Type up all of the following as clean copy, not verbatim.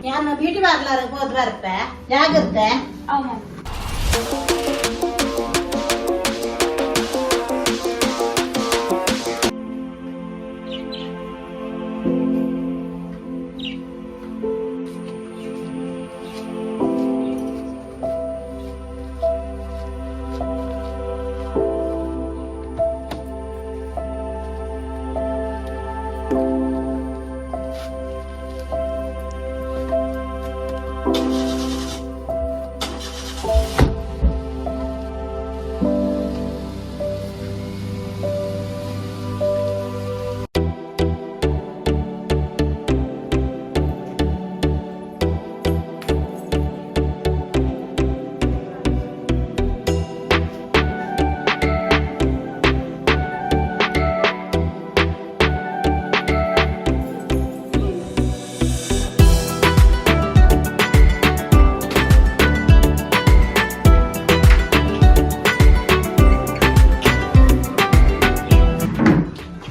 ಯಾನ beauty parlour ಹೋದ್ ಬರ್ಪೆ, ಜಾಗ್ರತೆ. ಅವು ಮಮ್ಮಿ.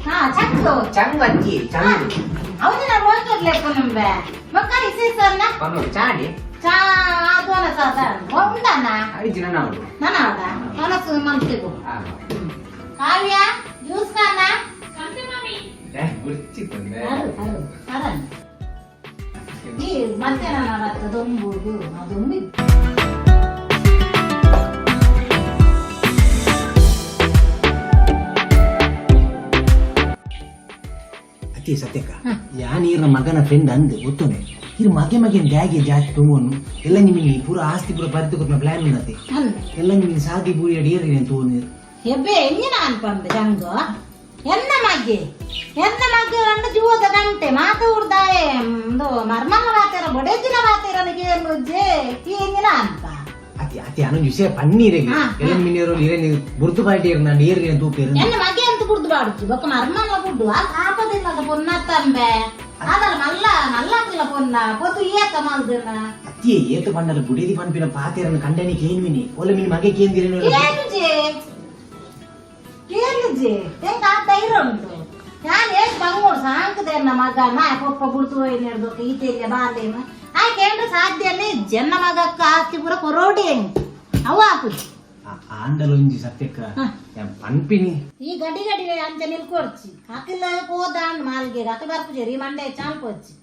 ಹಾ ಚಕ್ಕು. ಚಂಗಜ್ಜಿ ಚಂಗು. ಹೌದು, ನಾನು ಹೋಗ್ತಿರ್ಲೆಪ್ಪ ನಂಬೆ ಮಕ್ಕ ಇಸೀಸನ್ನ. ಪನ್ನು ಚಾಡಿ. ಚಾ ಆದ್ವನ ಸಾದ ಉಂಡಣ್ಣ. ಐದು ಜನ ನಾವು. ನಾನು ಅವಡ ಮನಸ್ಸು ಮನ್ಸಿಗು. ಕಾವ್ಯ, ಜ್ಯೂಸ್ ಕಾನ. ಕಂತೆ ಮಮ್ಮಿ. ಗುರ್ಚಿತ್ತಂದೆ. ಈ ಮತ್ತೆ ನನ್ನ ಮತ್ತೆ ದೊಂಬುದು ದೊಂಬಿ. ಅತಿ ಸತ್ಯಕ್ಕ, ಯಾನ್ ಈರ್ನ ಮಗನ ಫ್ರೆಂಡ್ ಅಂದ್ ಗೊತ್ತುನೆ. ಇರ್ ಮಗೆ ಮಗಿನ ಬ್ಯಾಗಿ ಜಾಸ್ತಿ ತುಂಬನು ಎಲ್ಲ ನಿಮಗೆ ಪೂರ ಆಸ್ತಿ ಪೂರ ಬರೆದು ಕೊಟ್ಟ ಪ್ಲಾನ್ ಉನ್ನತಿ. ಎಲ್ಲ ನಿಮಗೆ ಸಾದಿ ಪೂರಿ ಅಡಿಯರಿ ತೋನು. ಎಬ್ಬೆ ಎಂಜಿನ ಅನ್ಪಂಬೆ ಜಂಗು, ಎನ್ನ ಮಗ್ಗೆ ಎನ್ನ ಮಗ್ಗೆ రెండు ಜೀವದ ಗಂಟೆ ಮಾತು ಉರ್ದಾಯೆ ಒಂದು ಮರ್ಮಲ್ಲ ಮಾತಿರ ಬೊಡೆಜಿನ ಮಾತಿರನಿಗೆ ಜೆ ಈ ಎಂಜಿನ ಅನ್ಪ. ಅತಿ ಅತಿ ಅನೊಂದು ವಿಷಯ ಪನ್ನೀರಿಗೆ. ಎಲ್ಲ ಮಿನಿಯರು ಇರೇ ಬುರ್ದು ಪಾರ್ಟಿ ಇರ್ನ ನೀರಿಗೆ ತೂಪೇರು. ಎನ್ನ ಮಗೆ ಅಂತ ಬುಡ್ದು ಬಾಡುಚಿ ಬೊಕ್ಕ ಮರ್ಮಲ್ಲ ಬುಡ್ಡು ಆ ಕಾಪದಿಲ್ಲದ ಪೊನ್ನ ತಂಬೆ ಅದಲ್ಲ ಮಲ್ಲ ಮಲ್ಲಾಕಿಲ್ಲ ಪೊನ್ನ ಪೊತ್ತು ಏತ ಮಲ್ದನ. ಅತ್ತಿಯೇ ಏತು ಪಂಡಲ ಬುಡೇದಿ ಪನ್ಪಿನ ಪಾತೇರನ ಕಂಡನಿ ಕೇನ್ವಿನಿ ಒಲ್ಲ ಮಿನಿ ಮಗೆ ಕೇಂದಿರೇನು. ಕೇಳುಜೆ ಕೇಳುಜೆ, ಹೆಂಗ ಆ ಧೈರ್ಯ ಉಂಟು? ನಾನು ಏನ್ ಬಂಗೋಡು ಸಾಂಕದೆ ಮಗ ನಾ ಪೊಪ್ಪ ಬುಡ್ತು ಹೋಯ್ನಿಡ್ದೊಕ್ಕ ಈತೆಲ್ಲ ಬಾಲೇಮ ಆ ಕೇಂದ್ರ ಸಾಧ್ಯನೇ ಜನ್ನ ಮಗಕ್ಕ ಆಸ್ತಿ ಪೂರ ಕೊರೋಡಿ ಹೆಂಗ್ ಅವ ಆಪುಜಿ. ಆಂಡಲೊಂಜಿ ಸತ್ಯಕ್ಕ ಯಾನ್ ಪನ್ಪಿನಿ. ಈ ಗಡಿ ಗಡಿ ಅಂಚ ನಿಲ್ಕೊರ್ಚಿ ಅಕಿಲ್ಲ ಪೋದಾಂಡ್ ಮಾಲ್ಗೆ ಅಕಿ ಬರ್ಪುಜೇರಿ ಮಂಡೆ ಚಾಲ್ಪೊಚ್ಚಿ.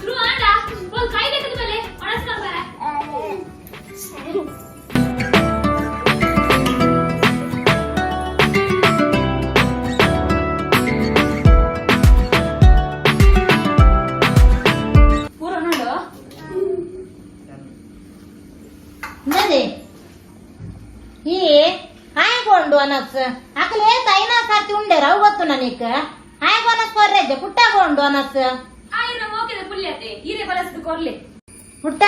ಶುರು ಆಂಡ ಒಂದು ಕೈ ಲೆಕ್ಕದ ಮೇಲೆ ಒಣಸ್ಕೊಂಡ್ ಬರ. ಪೂರ ನೋಡು. ನದಿ ಈ ಆಯ್ಕೊಂಡು ಅನಸ್ ಅಕಲ್ ಏತ್ ಐನಾ ಸರ್ತಿ ಉಂಡೆ ರವ್ ಗೊತ್ತು ನನಗೆ ಆಯ್ಕೊನಸ್ ಕೊರ್ರೆಜ್ಜೆ ಪುಟ್ಟಗೊಂಡು ಅನಸ್. ಆಯ್ನ ಮೋಕೆದ ಪುಲ್ಯತೆ ಹೀರೆ ಬಲಸ್ದು ಕೊರ್ಲೆ. ಪುಟ್ಟ,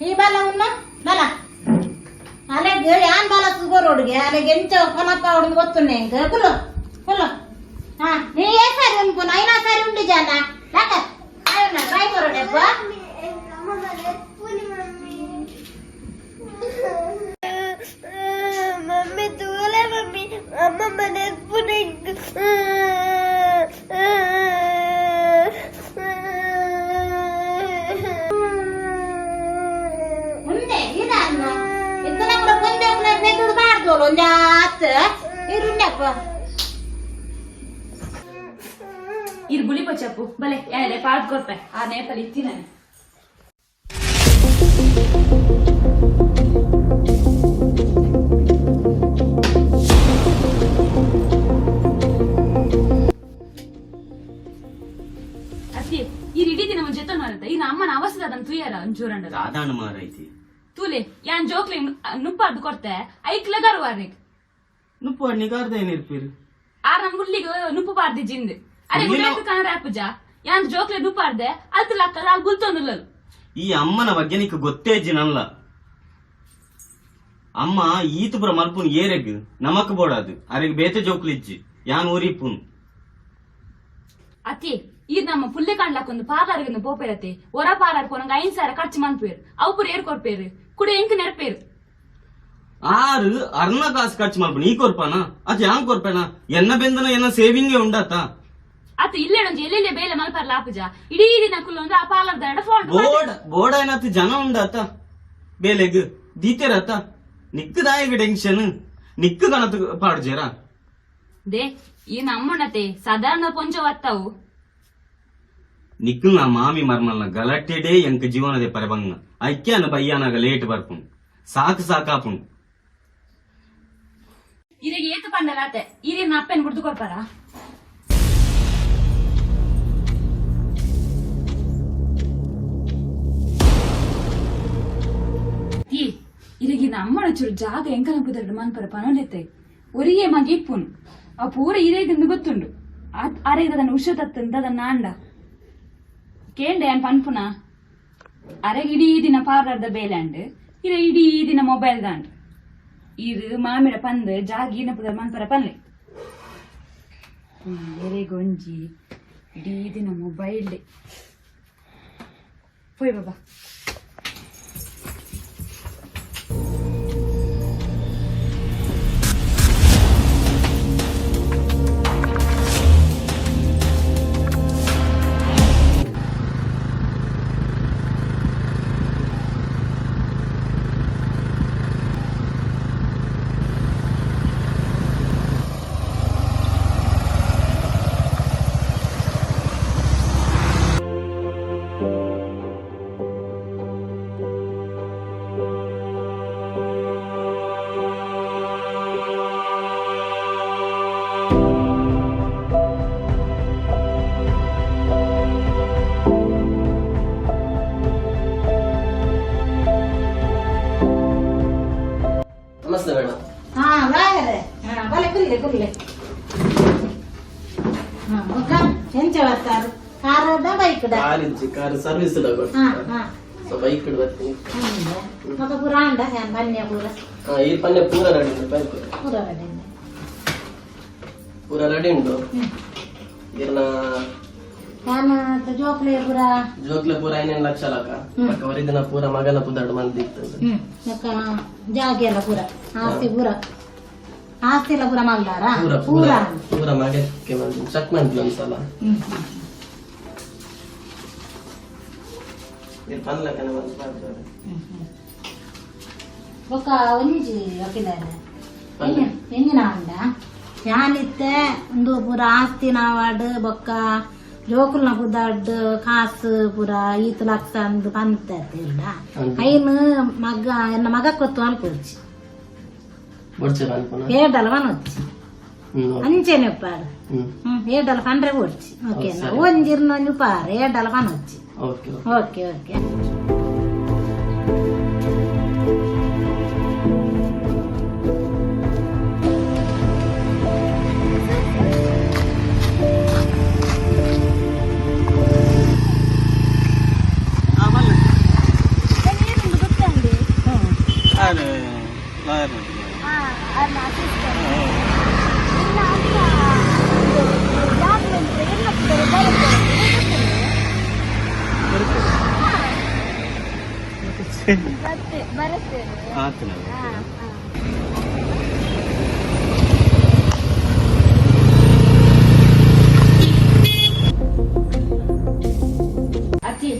ಈ ಬಲ ಉನ್ನ ಬಲ ಅಲೆಗ್ ಯಾನ್ ಬಲ ಸುಗೋರೋಡ್ಗೆ ಅಲೆಗ್ ಎಂಚ ಕೊನಪ್ಪ ಹೊಡ್ದು ಗೊತ್ತುನ್ನೆ ಎಂಕ್ ಕುಲ್ಲು ಕುಲ್ಲು. ಹಾ, ನೀ ಏ ಸಾರಿ ಉನ್ಪುನ ಐನಾ ಸಾರಿ ಉಂಡಿ ಜಾನ ಯಾಕ ಆಯ್ನ ಬಾಯ್ ಕೊರೋಡೆಪ್ಪ. ದೆತ್ತದ ಬಾರ್ದೋಲು ಒಂಜಾತ್ ಇರುಣ್ಣಪ್ಪ. ಇರ್ ಬುಲಿ ಪಚ್ಚಪ್ಪು ಬಲೆ ಯಾರೆ ಪಾಡ್ ಕೊರ್ಪೆ ಆ ನೇಪಲ್ ಇತ್ತಿ ನಾನು. ಅತ್ತಿ, ಈ ಇಡೀ ದಿನ ಮುಂಚೆ ಮಾರತ್ತ ಈ ಅಮ್ಮನ ಅವಸರ ಅದನ್ನ ತುಯ್ಯಾರ ಒಂಚೂರಂಡ. ಸಾಧಾರಣ ಮಾರೈತಿ. ತೂಲೆ, ಯಾನ್ ಜೋಕ್ಲಿ ನುಪ್ಪಾರ್ದು ಕೊರ್ತೆ, ಐಕ್ಲ ಗರ್ವಾರ್ನಿಕ್. ನುಪ್ಪು ನಿಗಾರ್ದ ಏನಿರ್ಪಿರ್? ಆರ್ ನಮ್ ಗುಡ್ಲಿಗ್ ನುಪ್ಪು ಪಾರ್ದಿ ಜಿಂದ್ ಅರೆ. ಗುಡ್ಲಿನ- ಗುಡ್ಲಿಗ್ ಕಾಣರ ಪೂಜಾ ಯಾನ್ ಜೋಕ್ಲೆ ನುಪ್ಪಾರ್ದೆ ಅಲ್ತ ಲಕ್ಕದ ಅಲ್ಲಿ ಗುಲ್ತೊಂದುಲ್ಲಲು. ಈ ಅಮ್ಮನ ಬಗ್ಗೆ ನಿಕ್ ಗೊತ್ತೇ ಜಿನಲ್ಲ. ಅಮ್ಮ ಈತುಪುರ ಮಲ್ಪುನ್ ಏರೆಗ್ ನಮಕ್ ಬೋಡಾದು, ಅರೆಗ್ ಬೇತೆ ಜೋಕ್ಲಿಜ್ಜಿ, ಯಾನ್ ಊರಿಪ್ಪುನ್. ಅತಿ, ಈ ನಮ್ಮ ಪುಲ್ಲೆ ಕಾಣ್ಲಕ್ಕೊಂದು ಪಾರ್ಲರ್ಗೆ ಪೋಪೇರತೆ. ಒರ ಪಾರ್ಲರ್ ಪೋನಂಗ 5,000 ಖರ್ಚು ಮನ್ಪೇರು, ಅವು ಪೂರ ಏರ್ ಕೊರ್ಪೇರು, ಕುಡ ಎಂಕ್ ನೆರಪೇರು. ಆರು ಅರ್ನ ಕಾಸು ಖರ್ಚು ಮಲ್ಪುನ್ ಈ ಕೊರ್ಪಾನ ಅತ್ ಯಾನ್ ಕೊರ್ಪೇನ? ಎನ್ನ ಬೆಂದನ ಎನ್ನ ಸೇವಿಂಗೇ ಉಂಡಾತ. ಅತ್ ಇಲ್ಲೇ ಒಂಜಿ ಎಲ್ಲೆಲ್ಲೇ ಬೇಲೆ ಮಲ್ಪರ್ಲ ಆಪುಜ, ಇಡೀ ದಿನ ಕುಲ್ಲೊಂದು ಆ ಪಾರ್ಲರ್ ದಾಡ ಫೋನ್. ಬೋರ್ಡ್ ಬೋರ್ಡ್ ಏನಾತ್ ಜನ ಉಂಡಾತ ಬೇಲೆಗ್ ದೀತೆರತ, ನಿಕ್ ದಾಯಗ ಟೆನ್ಷನ್, ನಿಕ್ ಕಣತ್ ಪಾಡ್ಜೇರಾ? They, ಈ ನಮ್ಮಣ್ಣತೆ ಸಾಧಾರಣ ಪೊಂಚ ವತ್ತಾವು. ನಿಕ್ಕು ನಾ ಮಾಮಿ ಮರ್ಮಲ್ನ ಗಲಾಟೆಡೇ ಎಂಕ್ ಜೀವನದ ಪರಬಂಗ ಐಕ್ಯಾನ ಬಯ್ಯಾನಾಗ ಲೇಟ್ ಬರ್ಪುಂಡು, ಸಾಕು ಸಾಕಾಪುಂಡು. ಇರೆಗೆ ಏತು ಪಂಡಲಾತೆ, ಇರೇನ ಅಪ್ಪನ್ ಗುಡ್ದು ಕೊಡ್ಪಾರ? ಈ ಇರೆಗೆ ನಮ್ಮನ ಚೂರು ಜಾಗ ಎಂಕನ ಪುದರ್ಡು ಮನ್ಪರ ಪನೊಲೆತ್ತೆ. ಒರಿಯೇ ಮಗ ಇಪ್ಪುನು, ಆ ಪೂರ ಇರೇಗಿಂದು ಗೊತ್ತುಂಡು. ಅರೆಗೆ ಅದನ್ನ ಉಷ ತತ್ತಂತ ಅದನ್ನ ಆಂಡ ಕೇಂಡೆ ಯಾನ್ ಪನ್ಪುನ. ಅರೆಗೆ ಇಡೀ ದಿನ ಪಾರ್ಲರ್ದ ಬೇಲೆ ಅಂಡ್, ಇರೆ ಇಡೀ ದಿನ ಮೊಬೈಲ್ ದಾಂಡ್. ಇದು ಮಾಮಿಡ ಪಂದ್ ಜಾಗ ಈನ ಪುದರ್ ಮನ್ಪರ ಪನ್ಲೆ. ಎರೆಗೊಂಜಿ ಇಡೀ ದಿನ ಮೊಬೈಲ್. ಪೋಯ್ ಬಾಬಾ. ನಮಸ್ತೆ ಮೇಡಮ್. ಹಾ ಬಾರೆ, ಹಾ ಬಲೆ, ಕುಲ್ಲೆ ಕುಲ್ಲೆ. ಹಾ ಒಕ್ಕ ಎಂಚ ಬರ್ತಾರು, ಕಾರದ ಬೈಕ್? ಕಾರ್ ಇಜ್ಜಿ, ಕಾರ್ ಸರ್ವಿಸ್. ಹಾ ಹಾ. ಸೊ ಬೈಕ್ ಬರ್ತೀನಿ. ಮಗ ಪೂರ ಅಂಡ ಯಾನ್ ಬನ್ಯ ಪೂರ. ಹಾ, ಈ ಪಲ್ಯ ಪೂರ ರೆಡಿ ಉಂಟು, ಬೈಕ್. ಪೂರ ರೆಡಿ. ಪೂರ ರೆಡಿ ಉಂಟು ಇರ್ನ. ಯಾನ್ ಜೋಕ್ಲೆ ಪೂರ. ಜೋಕ್ಲೆ ಪೂರ 5 ಲಕ್ಷ ಲಕ ಪಕ್ಕ ಒರಿದಿನ ಪೂರ ಮಗನ ಪುದರ್ಡು ಮಂದಿ ಇತ್ತು. ಬೊಕ್ಕ ಜಾಗೆ ಎಲ್ಲ ಪೂರ ಆಸ್ತಿ, ಪೂರ ಆಸ್ತಿ ಎಲ್ಲ ಪೂರ ಮಲ್ದಾರ? ಪೂರ. ಪೂರ. ಪೂರ ಪೂರ ಮಗಕ್ಕೆ ಮಂದಿ ಚೆಕ್ ಮಂದಿ ಒಂದ್ಸಲ. ಇರ್ ಪನ್ಲಕನೆ ಮಂದಿ ಮಾಡ್ತಾರೆ. ಬೊಕ್ಕ ಒಂಜಿ ವಕೀಲರ. ಪನ್ಲೆ. ಎಂಜಿನ ಉಂಡ ಯಾನಿತ್ತೆ ಒಂದು ಪೂರ ಆಸ್ತಿ ನಾವಾಡ್, ಬೊಕ್ಕ ಜೋಕುಲ್ನ ಪುದಾಡ್ ಕಾಸು ಪೂರ ಈತ್ ಲಕ್ಷ ಅಂದ್ ಪಂತ ಇಲ್ಲ. ಅಂದ್. ಐನ್ ಮಗ ಎನ್ನ ಮಗ ಕೊತ್ತು ಅನ್ಕೊಚ್ಚಿ. ಬೊಡ್ಚೆ ಅನ್ಪುನ. ಏಡಲ ವನೊಚ್ಚಿ. ಅಂಚೆನೆ ಉಪ್ಪಾಡು. ಏಡಲ ಪಂಡ್ರೆ ಓಡ್ಚಿ, ಓಕೆ. ಸರಿ. ಒಂಜಿರ್ನ ಒಂಜಿ ಉಪಾರ ಏಡಲ ಪನೊಚ್ಚಿ. ಓಕೆ. Okay okay. ಆತನ. ಅತ್ತಿ,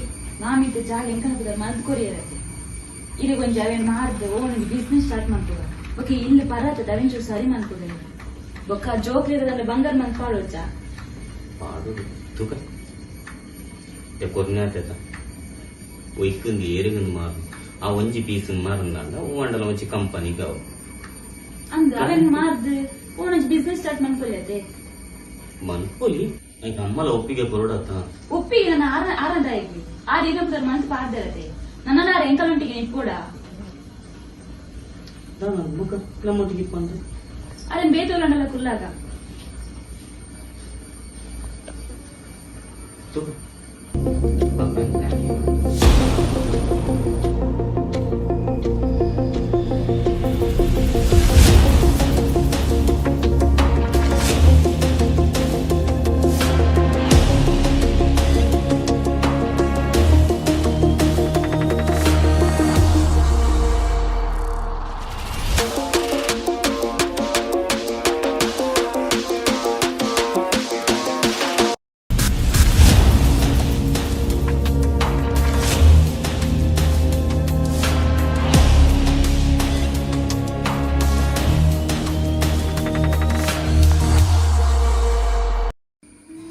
ಮಾಮಿದ್ದ ಜಾಗ ಎಂಕನ ಪುದರ್ ಮಲ್ದ್ ಕೊರಿಯರತ್ತೆ. ಇರೆಗೊಂಜಿ ಅವೇನ್ ಮಾರ್ದು ಓಣಿಗೆ ಬಿಸ್ನೆಸ್ ಸ್ಟಾರ್ಟ್ ಮಾಡ್ತದ. Okay ಇಲ್ಲು ಪರಾತ ದವಿಂಚು ಸರಿ ಮನ್ಪುದೆ ಬೊಕ್ಕ ಜೋಕ್ಲಿದ ಬಂಗಾರ ಮನ್ ಪಾಡೋಚ ಪಾಡು ತುಕ ಕೊರ್ನಾತ ಒಯ್ಕಂದು ಏರುಗಂದು ಮಾರು ಆ ಒಂಜಿ ಪೀಸ್ ಮಾರಂದಾಂಡ ಹೂವಂಡಲ ಒಂಜಿ ಕಂಪನಿಗೆ ಅವು ಅಂದ್ ಅವೆನ್ ಮಾರ್ದು ಓನಂಜಿ ಬಿಸ್ನೆಸ್ ಸ್ಟಾರ್ಟ್ ಮನ್ಪೊಲಿಯತೆ ಮನ್ಪೊಲಿ ಐಕ್ ಅಮ್ಮಲ ಒಪ್ಪಿಗೆ ಕೊರಡತ್ತ ಒಪ್ಪಿಗೆ ನನ್ನ ಆರ ಆರಂದಾಯಿಗೆ ಆರ್ ಈಗ ಮನ್ಸು ಪಾಡ್ದಿರತೆ ನನ್ನ ಆರ ಎಂಕಲೊಂಟಿಗೆ ನಿಪ್ಪೋಡ ಬುಕ್ಕ ನಮ್ಮೊಟ್ಟಿಗೆ ಇಪ್ಪಂದು ಅದನ್ ಬೇತೋಲಂಡಲ ಕುಲ್ಲಾಗ ತುಕ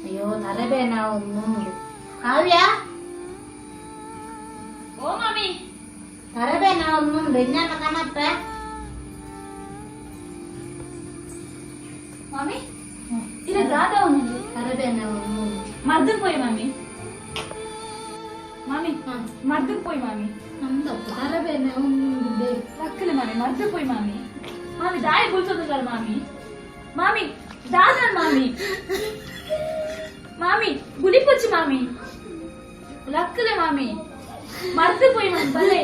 ಅಯ್ಯೋ ತಲೆಬೇ ನಾವು ನುಂಗು ಕಾವ್ಯ ಓ ಮಾಮಿ ತಲೆಬೇ ನಾವು ನುಂಡು ಇನ್ನೇನ ಕಣಪ್ಪ ಮಾಮಿ ಇರ ದಾದ ಅವನಲ್ಲಿ ತಲೆಬೇ ನಾವು ನುಂಗು ಮರ್ದಕ್ ಪೋಯ್ ಮಾಮಿ ಮಾಮಿ ಮರ್ದಕ್ ಪೋಯ್ ಮಾಮಿ ನಮ್ದಪ್ಪ ತಲೆಬೇ ನಾವು ನುಂಗು ಲಕ್ಕಲೆ ಮಾಮಿ ಮರ್ದಕ್ ಪೋಯ್ ಮಾಮಿ ಮಾಮಿ ದಾಯ ಗುಲ್ಸೋದಲ್ಲ ಮಾಮಿ ಮಾಮಿ ದಾದ ಮಾಮಿ ಮಾಮಿ ಗುಲಿಪೊಚ್ಚು ಮಾಮಿ ಲಕ್ಕಲೆ ಮಾಮಿ ಮರ್ದು ಪೋಯ್ ಮಾಮಿ ಬಲೆ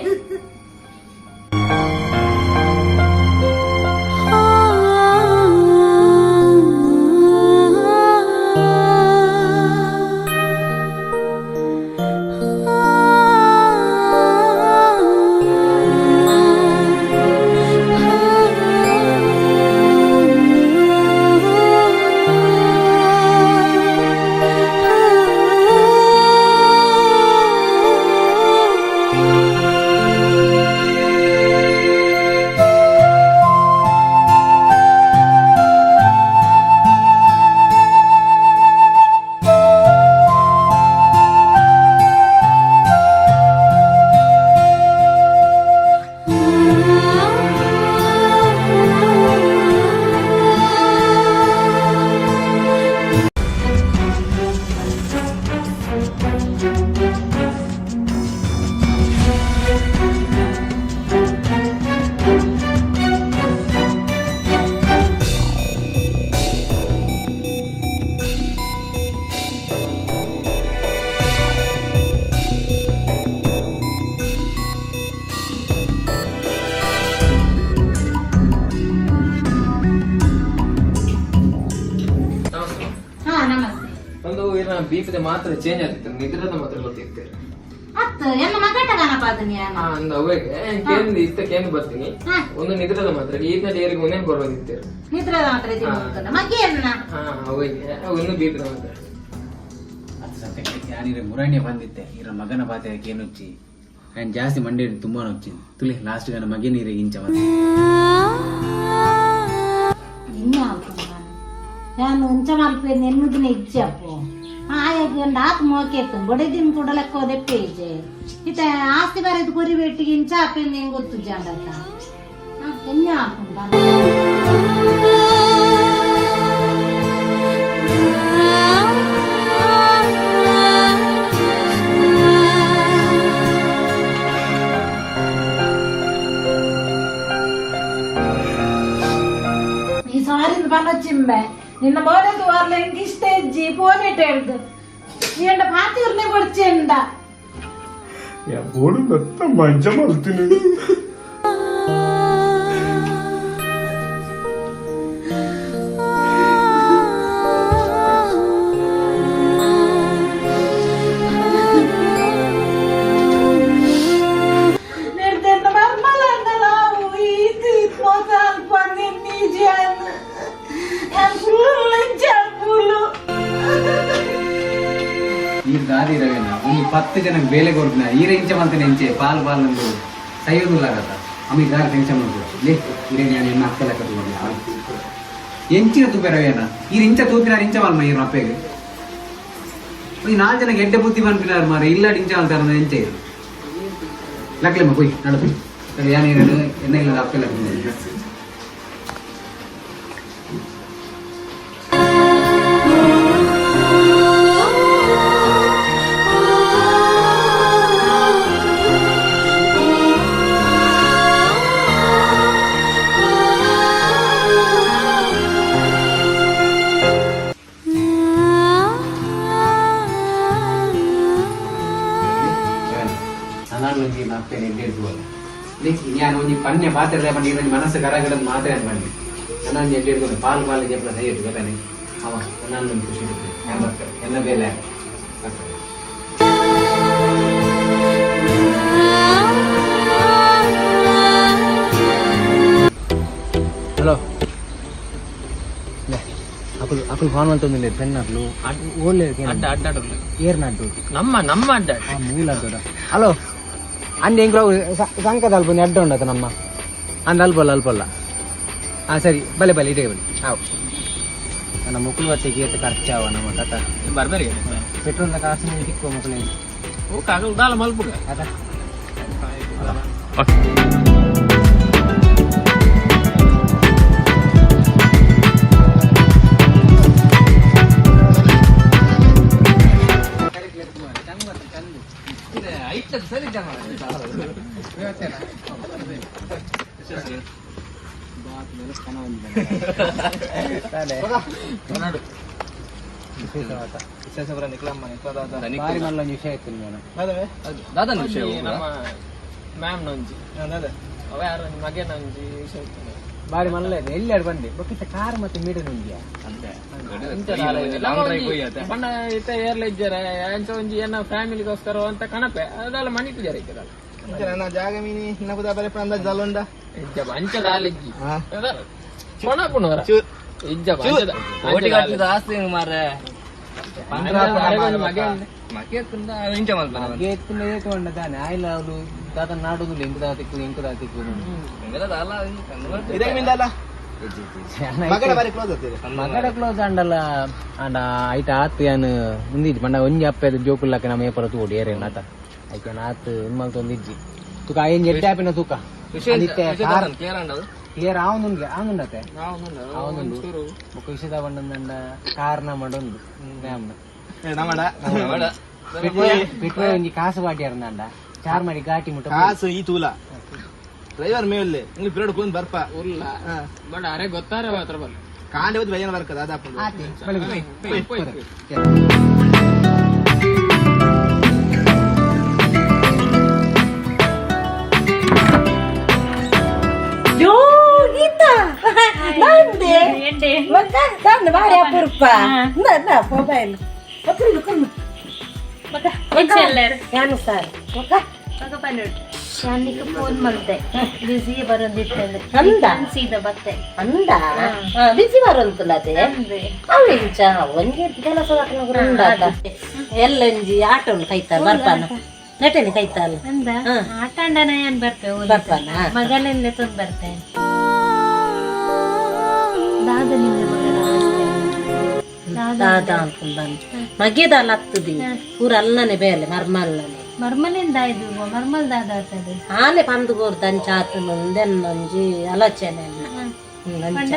ನಮಸ್ತೆ. ಹಾ ನಮಸ್ತೆ ಒಂದು ಇರ ಬೀಫ್ ಮಾತ್ರ ಚೇಂಜ್ ಆಗ್ತಿತ್ತು, ನಿದ್ರದ ಮಾತ್ರ ಗೊತ್ತಿತ್ತು. ಅತ್ತು ಎನ್ನ ಮಗಟ ಕಣಪ್ಪ ಅದು ನೀನು ಹಾ ಅಂದ ಅವೇಗೆ ಕೇಂದ್ರ ಇತ್ತ ಕೇಂದ್ರ ಬರ್ತೀನಿ. ಹಾ. ಒಂದು ನಿದ್ರದ ಮಾತ್ರ ಈತನ ಏರಿಗೆ ಒಂದೇ ಕೊಡೋದಿತ್ತು. ನಿದ್ರದ ಮಾತ್ರ ತಿನ್ನುತ್ತಲ್ಲ ಮಗ್ಗೆ ಎನ್ನ ಹಾ ಅವೇಗೆ ಒಂದು ಬೀಫ್ ಮಾತ್ರ. ಅದು ಸತ್ಯಕ್ಕೆ ಯಾನಿರ ಮುರಾಣಿ ಬಂದಿತ್ತೆ ಇರ ಮಗನ ಬಾತೆ ಕೇನುಚ್ಚಿ ನಾನು ಜಾಸ್ತಿ ಮಂಡೆ ತುಂಬಾ ನೊಚ್ಚಿ ತುಲಿ ಲಾಸ್ಟ್ ನನ್ನ ಮಗೆ ನೀರಿಗೆ ಇಂಚ ಮತ್ತೆ. ಇನ್ನು ನಾನು ఉంಚ ಮಲ್ಪೆ ನೆನ್ನುದಿನ ಇಜ್ಜಪ್ಪು ಆಯಾಗಿ ಒಂದು ಆತ್ ಮೋಕೆತ್ತು ಬಡದಿನ ಕೂಡ ಲೆಕ್ಕ ದೆಪ್ಪೆ ಇಜ್ಜೆ ಇತ್ತ ಆಸ್ತಿ ಬರೆದು ಕೊರಿ ಬೆಟ್ಟಿಗೆ ಇಂಚ ಅಪ್ಪಿಂದ ಹೆಂಗ್ ಗೊತ್ತು ಜಾಂಡತ್ತ ಎನ್ನ ಹಾಕುಂಟ. ಈ ಸಾರಿಂದ ಪನೊಚ್ಚಿಂಬೆ ನಿನ್ನ ಮೋನೆದು ವಾರ್ಲ ಇಂಕ ಇಷ್ಟ ಇಜ್ಜಿ ಫೋನ್ ಇಟ್ಟು ಹೇಳ್ದು ನೀಂಡ ಪಾತಿರ್ನೆ ಕೊಡ್ಚಿಂದ. ಬೋಡು ದತ್ತ ಮಂಚ ಮಲ್ತೀನಿ. ನಿರ್ದೆನ್ನ ಮರ್ಮಲಂಡಲಾವು ಈತಿ ಮೋಸ ಅಲ್ಪ ನಿಜಾನ್ ಫುಲ್ ಪುಲ್ಲು. ನೀರು ದಾದಿ ರವೇನ ಒಂದು 10 ಜನಕ್ಕೆ ಬೇಲೆ ಕೊಡ್ತಿನ ಈರ ಇಂಚ ಮಲ್ತಿನ ಇಂಚೆ ಪಾಲ್ ಪಾಲ್ ಅಂದು ಸೈಯೋದಿಲ್ಲ ಆಗತ್ತ. ಅಮ್ಮ ದಾರ ಟೆನ್ಷನ್ ಮಾಡ್ಬೋದು ಲೇ ಇರೇ ನಾನು ಎನ್ನ ಅಕ್ಕ ಲೆಕ್ಕ ತಗೊಂಡು ಎಂಚಿನ ತೂಪೆರವೇನ ಈರ್ ಇಂಚ ತೂಪಿನಾರ್ ಇಂಚ ಮಲ್ಮ ಈರ್ನ ಅಪ್ಪೆಗೆ ಈ ನಾಲ್ ಜನ ಎಡ್ಡೆ ಬುದ್ಧಿ ಪನ್ಪಿನಾರ್ ಮಾರೆ ಇಲ್ಲ ಇಂಚ ಮಲ್ತಾರ ಎಂಚ ಇರು ಲಕ್ಲೆಮ್ಮ ಪೋಯ್ ನಡಪಿ ಯಾನ್ ಏನೇನು ಎನ್ನ ಇಲ್ಲ ಅಪ್ಪೆ ಲೆಕ್ಕ. ಅನಾಲೋಜಿ ಅಪ್ಪೆ ಎಡ್ಡೆ ಇಡ್ಬೋದು ನಾನು ಒಂಜಿ ಪನ್ಯ ಪಾತ್ರೆ ಪಂಡ ಈರೊಂಜಿ ಮನಸ್ಸು ಕರಗಡದ ಮಾತ್ರೆ ಅನ್ಬಂಡಿ ನಾನು ಎಡ್ಡೆ ಇಡ್ಕೊಂಡು ಪಾಲು ಪಾಲು ಜೆಪ್ಪಲ ಸೈ ಇಟ್ಟು ಗೊತ್ತಾನೆ ಅವ ನಾನು ಒಂದು ಖುಷಿ ಇರುತ್ತೆ ഞാൻ ಬರ್ತಾರೆ ಎನ್ನ ಬೇಲೆ ಬರ್ತಾರೆ. ಹಲೋ ಅಕುಲು ಅಕುಲು ಫೋನ್ ಮಲ್ತೊಂದುಲ್ಲೆರ್ ಫ್ರೆಂಡ್ ಅಕ್ಲು ಓಲ್ಲೆರ್. ಅಡ್ಡ ಅಡ್ಡ ಅಡ್ಡ. ಏರ್ ನಡ್ಡು. ನಮ್ಮ ನಮ್ಮ ಅಡ್ಡ. ಆ ಮೂಲ ಅಡ್ಡ. ಹಲೋ, ಅಂದೆ ಎಂಕ್ಲ ಸಂಕದ ಅಲ್ಪ ಒಂದು ಅಡ್ಡ ಉಂಡತ ನಮ್ಮ ಅಂದ ಅಲ್ಪಲ್ಲ ಅಲ್ಪಲ್ಲ. ಹಾಂ ಸರಿ, ಬಲೆ ಬಲೆ ಇಡೇ ಬಲೆ. ಹಾವು ನನ್ನ ಮುಕುಲು ಬತ್ತೆ ಏತ್ ಖರ್ಚಾವ ನಮ್ಮ ತಾತ. ಬರ್ಬರಿಗೆ. ಪೆಟ್ರೋಲ್ನ ಕಾಸು ತಿಕ್ಕುವ ಮುಕುಲೇನು. ಓ ಕಾಗಲ್ ದಾಲ ಮಲ್ಪುಗ. ಆತ. ಬಾರಿ ಮಲ್ಲ ಒಂಜಿ ವಿಷಯ ಇತ್ತು ನಾನು. ದಾದನ ವಿಷಯ ನಮ್ಮ ಮ್ಯಾಮ್ ನೊಂಜಿ ಅವ ಯಾರು ಒಂಜಿ ಮಗೆನ ಒಂಜಿ ವಿಷಯ ಇತ್ತು. ಬಾರಿ ಮಲ್ಲ ಇದೆ ಎಲ್ಲಿ ಬಂದೆ ಬೊಕ್ಕಿತ್ತ ಕಾರ್ ಮತ್ತೆ ಮೀಟರ್ ಒಂಜಿಯಾ. ಬಣ್ಣ ಇತ್ತ ಏರ್ಲ ಇಜ್ಜಾರ ಅಂಚ ಒಂಜಿ ಏನ ಫ್ಯಾಮಿಲಿಗೋಸ್ಕರ ಅಂತ ಕಣಪೆ ಅದೆಲ್ಲ ಮಣಿ ಪೂಜಾರ ಇಕ್ಕದಲ್ಲ. ಜಾಗ ಮೀನಿ ಇನ್ನ ಇಜ್ಜ ಅಂಚ ದಾಲ ಇಜ್ಜಿ ಕೊಣಪುನವರ ಇಜ್ಜ ಆಸ್ತಿ ಮಾರ್ರೆ. ಮಗೆ. ಮಗೆ ಎತ್ತುಂಡ ಏತು ಉಂಡ ತಾನೆ ಆಯ್ಲ ಅವಳು ದಾದ ನಾಡೋದಿಲ್ಲ ಎಂಕು ದಾದ ತಿಕ್ಕು ಎಂಕು ದಾದ ತಿಕ್ಕು. ಮಗಡ ಕ್ಲೋಸ್ ಅಂಡಲ್ಲ ಅಂಡ ಐತ ಆತ್ ಯಾನ್ ಉಂದಿಜ್ಜಿ ಪಂಡ ಒಂಜಿ ಅಪ್ಪೆದ ಜೋಕುಲ್ಲಕ್ಕೆ ನಮ್ಮ ಏಪರ ತೂಡು ಏರೇನು ಆತ ಐಕೆ ಆತ್ ಉನ್ಮಲ್ತ ಒಂದಿಜ್ಜಿ ತುಕ ಐನ್ ಎಡ್ಡೆ ಆಪಿನ ತೂಕ ಕ್ಲಿಯರ್ ಆವೊಂದುಂಡು ಆವೊಂದುಂಡತೆ ಆವೊಂದುಂಡು. ಬೊಕ್ಕ ವಿಷಯದ ಬಂಡಂದಂಡ ಕಾರ್ ನಮ್ಮಡೊಂದು ಮ್ಯಾಮ್ನ ಪೆಟ್ರೋಲ್ ಒಂಜಿ ಕಾಸು ಬಾಟಿ ಅರ್ಂದಾಂಡ ಚಾರ್ ಮಾಡಿ ಘಾಟಿ ಮುಟ್ಟ. ಕಾಸು ಈ ತೂಲ ಡ್ರೈವರ್ ಮೇಲ್ಲೆ ಇಂಗ್ಲಿ ಪಿರಡ್ ಕೂನ್ ಬರ್ಪ. ಉಲ್ಲ ಬಟ್ ಅರೆ ಗೊತ್ತಾರೆ ಮಾತ್ರ ಬಲ್ಲ. ಕಾಂಡೆ ಹೋದ್ ಬಯ್ಯನ ಬರ್ಕದ ಅದಾಪುಂಡು. ಪೋಯ್ ಪೋಯ್. ಯೋ ಗೀತಾ, ದಾಂದೆ ಬೊಕ್ಕ ದಾಂದೆ ಬಾರಿ ಅಪರೂಪ. ಇಂದ ಇಂದ ಮೊಬೈಲ್ ಕುಲ್ಲು ಕುಲ್ಲು. ಯಾನು ಸರ್ ಬೊಕ್ಕ. ನಾನೀಗ ಫೋನ್ ಮಾಡಿದೆ, ಬಿಸಿ ಬರೋದಿತ್ತಂದ್ರೆ. ಅಂದ? ಸೀದಾ ಬತ್ತೆ. ಅಂದ, ಬಿಸಿ ಬರುಂತಲ್ಲ ಅದೇ ಅವು ಇಂಚ ಒಂಜಿ ಕೆಲಸ ಉಂಡಾತ ಎಲ್ಲ ಒಂಜಿ ಆಟ ಉಂಟು ಕೈತಾರ ಬರ್ಪಾನ ನೆಟನೆ ಕೈತಾಲ. ಅಂದ ಆಟಾಂಡನ ಏನ್ ಬರ್ತೇವೆ. ಬರ್ಪಾನ. ಮಗನೆಲ್ಲ ತಂದು ಬರ್ತೇನೆ. ದಾದ ನಿನ್ನ ಮಗನ ಅವಸ್ಥೆ? ದಾದ ಅನ್ಕೊಂಡ್ ಮಗೆದಾಲ ಹತ್ತದಿ ಪೂರ ಅಲ್ಲನೆ ಬೇಲೆ ಮರ್ಮಲ್ಲನೆ. ಮರ್ಮಲಿಂದ ಇದು ಮರ್ಮಲ್ ದಾದ ಆಗ್ತದೆ. ಆಲೆ ಪಂದು ಕೋರ್ದು ಅಂಚ ಆತನ ಒಂದೆನ್ನೊಂಜಿ ಆಲೋಚನೆ ಅಲ್ಲ. ಅಂಚ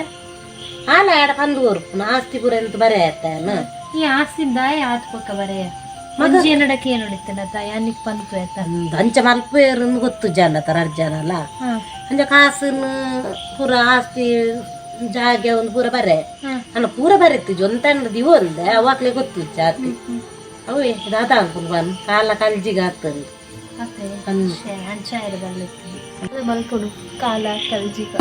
ಆಲೆ ಆಡ ಪಂದು ಕೋರ್ಪುನ ಆಸ್ತಿ ಪೂರ ಎಂತ ಬರೆ ಆಯ್ತಾನ. ಈ ಆಸ್ತಿ ದಾಯ ಆತ್ಪಕ್ಕ ಬರೆಯ ಮಂಜಿ ನಡಕ್ಕೆ ಏನು ಹೊಡಿತಾನ ಯಾನಿಕ್ ಪಂತು ಆಯ್ತಾ. ಅಂಚ ಮಲ್ಪೇರು ಗೊತ್ತು ಜನ ತರ ಅರ್ಜನಲ್ಲ. ಅಂಚ ಕಾಸನ್ನು ಪೂರ ಆಸ್ತಿ ಜಾಗೆ ಒಂದು ಪೂರ ಬರೆ ಅಲ್ಲ ಪೂರ ಬರೆತ್ತಿಜ್ ಒಂತಂಡ ದಿವ ಒಂದೆ ಅವಾಗ್ಲೇ ಗೊತ್ತು ಜಾತಿ ಅವೇ ದಾದ ಅನ್ಕೊಂಡು ಬನ್ ಕಾಲ ಕಲ್ಜಿಗೆ ಆಗ್ತದೆ. ಅತ್ತೆ ಅಂಚ ಇರಬಲ್ಲ ಮಲ್ಕೊಡು ಕಾಲ ಕಲ್ಜಿಗ.